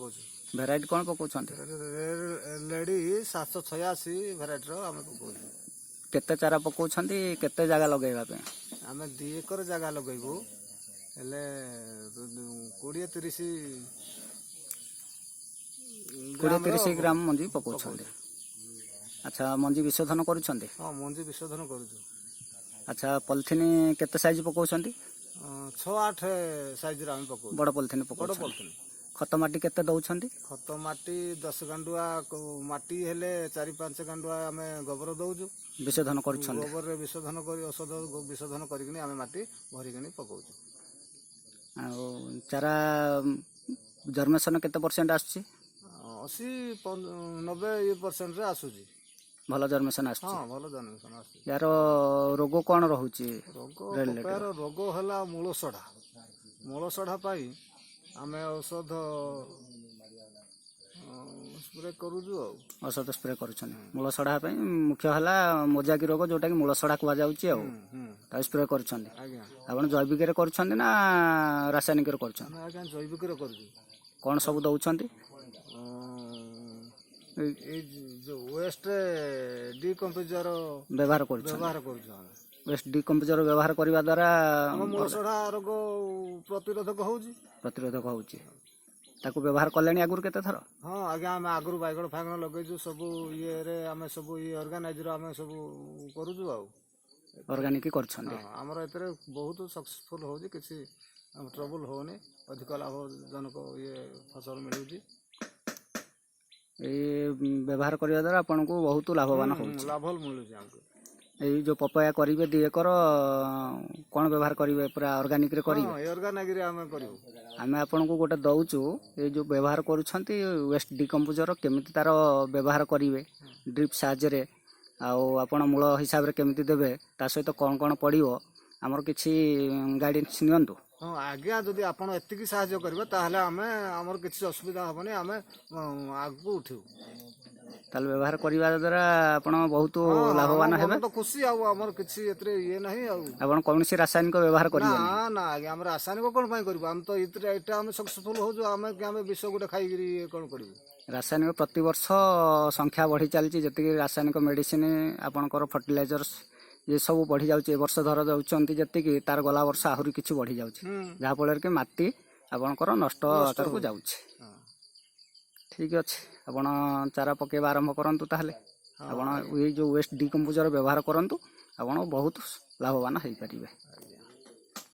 ପକାଉଛୁ। Variety କ'ଣ ପକାଉଛନ୍ତି? Lady 786 ଭେରାଇଟିର ଆମେ ପକାଉଛୁ। କେତେ ଚାରା ପକାଉଛନ୍ତି, କେତେ ଜାଗା ଲଗେଇବା ପାଇଁ? ଆମେ 2 ଏକର ଜାଗା ଲଗେଇବୁ, ହେଲେ 20-30 20 ଗ୍ରାମର 30 ଗ୍ରାମ ମଞ୍ଜି ପକାଉଛନ୍ତି। ଆଚ୍ଛା, ମଞ୍ଜି ବିଶୋଧନ କରୁଛନ୍ତି? ହଁ, ମଞ୍ଜି ବିଶୋଧନ କରୁଛୁ। ଆଚ୍ଛା, ପଲିଥିନ୍ କେତେ ସାଇଜ ପକାଉଛନ୍ତି? 6-8 ସାଇଜର ଆମେ ପକାଉଛୁ। ବଡ଼ ପଲିଥିନ୍ ବଡ଼ ପକାଉଛନ୍ତି? ପଲିଥିନ୍। ଖତ ମାଟି କେତେ ଦଉଛନ୍ତି? ଖତ ମାଟି 10 ଗାଣ୍ଡୁଆ ମାଟି ହେଲେ 4-5 ଗାଣ୍ଡୁଆ ଆମେ ଗୋବର ଦଉଛୁ। ବିଶୋଧନ କରୁଛନ୍ତି? ଗୋବରରେ ବିଶୋଧନ କରି, ଔଷଧ ବିଶୋଧନ କରିକିନି ଆମେ ମାଟି ଭରିକିନି ପକାଉଛୁ। ଆଉ ଚାରା ଜର୍ମେସନ କେତେ ପରସେଣ୍ଟ ଆସୁଛି? 80 90 ଇଏ ପରସେଣ୍ଟରେ ଆସୁଛି। ଭଲ ଜର୍ମେସନ ଆସୁଛି? ହଁ, ଭଲ ଜର୍ମିନେସନ ଆସୁଛି। ୟାର ରୋଗ କ'ଣ ରହୁଛି? ରୋଗ ରେଡ୍ ଲେଡିର। ପପେୟାର ରୋଗ ହେଲା ମୂଳସଢ଼ା। ମୂଳସଢ଼ା ପାଇଁ ଆମେ ଔଷଧ ସ୍ପ୍ରେ କରୁଛୁ ଆଉ। ଔଷଧ ସ୍ପ୍ରେ କରୁଛନ୍ତି ମୂଳ ସଢ଼ା ପାଇଁ। ମୁଖ୍ୟ ହେଲା ମୋଜାକି ରୋଗ, ଯୋଉଟା କି ମୂଳ ସଢ଼ା କୁହାଯାଉଛି, ଆଉ ତାକୁ ସ୍ପ୍ରେ କରୁଛନ୍ତି? ଆଜ୍ଞା। ଆପଣ ଜୈବିକରେ କରୁଛନ୍ତି ନା ରାସାୟନିକରେ କରୁଛନ୍ତି? ଆମେ ଆଜ୍ଞା ଜୈବିକରେ କରୁଛୁ। କ'ଣ ସବୁ ଦଉଛନ୍ତି? ଏଇ ଯୋଉ ୱେଷ୍ଟ ଡିକମ୍ପୋଜର ବ୍ୟବହାର କରୁଛନ୍ତି? ବ୍ୟବହାର କରୁଛୁ ଆମେ। ୱେଷ୍ଟ ଡିକମ୍ପୋଜର ବ୍ୟବହାର କରିବା ଦ୍ୱାରା ଆମ ମୂଳସଢ଼ା ରୋଗ ପ୍ରତିରୋଧକ ହଉଛି। ପ୍ରତିରୋଧକ ହଉଛି। ତାକୁ ବ୍ୟବହାର କଲେଣି ଆଗରୁ କେତେ ଥର? ହଁ ଆଜ୍ଞା, ଆମେ ଆଗରୁ ବାଇଗଣ ଫାଇଗଣ ଲଗେଇଛୁ। ସବୁ ଇଏରେ ଆମେ ସବୁ ଇଏ ଅର୍ଗାନାଇଜର ଆମେ ସବୁ କରୁଛୁ ଆଉ। ଅର୍ଗାନିକ କରୁଛନ୍ତି? ହଁ, ଆମର ଏଥିରେ ବହୁତ ସକ୍ସେସଫୁଲ ହଉଛି। କିଛି ଟ୍ରବୁଲ ହଉନି। ଅଧିକ ଲାଭଜନକ ଇଏ ଫସଲ ମିଳୁଛି। ଏଇ ବ୍ୟବହାର କରିବା ଦ୍ୱାରା ଆପଣଙ୍କୁ ବହୁତ ଲାଭବାନ ହଉଛି? ଲାଭ ମିଳୁଛି ଆମକୁ। ଏଇ ଯୋଉ ପପାୟା କରିବେ 2 ଏକର, କ'ଣ ବ୍ୟବହାର କରିବେ? ପୁରା ଅର୍ଗାନିକରେ କରିବେ? ହଁ, ଅର୍ଗାନିକରେ ଆମେ କରିବୁ। ଆମେ ଆପଣଙ୍କୁ ଗୋଟେ ଦଉଛୁ, ଏଇ ଯୋଉ ବ୍ୟବହାର କରୁଛନ୍ତି ୱେଷ୍ଟ ଡିକମ୍ପୋଜର, କେମିତି ତାର ବ୍ୟବହାର କରିବେ ଡ୍ରିପ୍ ସାହାଯ୍ୟରେ, ଆଉ ଆପଣ ମୂଳ ହିସାବରେ କେମିତି ଦେବେ, ତା ସହିତ କ'ଣ କ'ଣ ପଡ଼ିବ, ଆମର କିଛି ଗାଇଡେନ୍ସ ନିଅନ୍ତୁ। ହଁ ଆଜ୍ଞା, ଯଦି ଆପଣ ଏତିକି ସାହାଯ୍ୟ କରିବେ, ତାହେଲେ ଆମେ ଆମର କିଛି ଅସୁବିଧା ହେବନି, ଆମେ ଆଗକୁ ଉଠିବୁ। ତାହେଲେ ବ୍ୟବହାର କରିବା ଦ୍ୱାରା ଆପଣ ବହୁତ ଲାଭବାନ ଆମ ହେବେ। ମନ ତ ଖୁସି, ଆଉ ଆମର କିଛି ଏଥିରେ ଇଏ ନାହିଁ ଆଉ। ଆପଣ କୌଣସି ରାସାୟନିକ ବ୍ୟବହାର ନା। କରିବେନି? ନା ଆଜ୍ଞା, ଆମେ ରାସାୟନିକ କ'ଣ ପାଇଁ କରିବୁ? ଆମେ ତ ଏଥିରେ ଏଇଟା ଆମେ ସକ୍ସେସଫୁଲ ହଉଛୁ। ଆମେ ଆମେ ବିଷ ଗୋଟେ ଖାଇକିରି ଇଏ କ'ଣ କରିବୁ? ରାସାୟନିକ ପ୍ରତିବର୍ଷ ସଂଖ୍ୟା ବଢ଼ି ଚାଲିଛି। ଯେତିକି ରାସାୟନିକ ମେଡ଼ିସିନ, ଆପଣଙ୍କର ଫର୍ଟିଲାଇଜର୍ସ, ଏ ସବୁ ବଢ଼ି ଯାଉଛି, ଏ ବର୍ଷ ଧର ଯାଉଛନ୍ତି ଯେତିକି, ତାର ଗଲା ବର୍ଷ ଆହୁରି କିଛି ବଢ଼ି ଯାଉଛି, ଯାହାଫଳରେ କି ମାଟି ଆପଣଙ୍କର ନଷ୍ଟ ଆକାରକୁ ହଉଛି। ଯାଉଛି। ଠିକ୍ ଅଛି, ଆପଣ ଚାରା ପକାଇବା ଆରମ୍ଭ କରନ୍ତୁ ତାହେଲେ। ଆପଣ ଏଇ ଯେଉଁ ୱେଷ୍ଟ ଡିକମ୍ପୋଜର ବ୍ୟବହାର କରନ୍ତୁ, ଆପଣ ବହୁତ ଲାଭବାନ ହେଇପାରିବେ।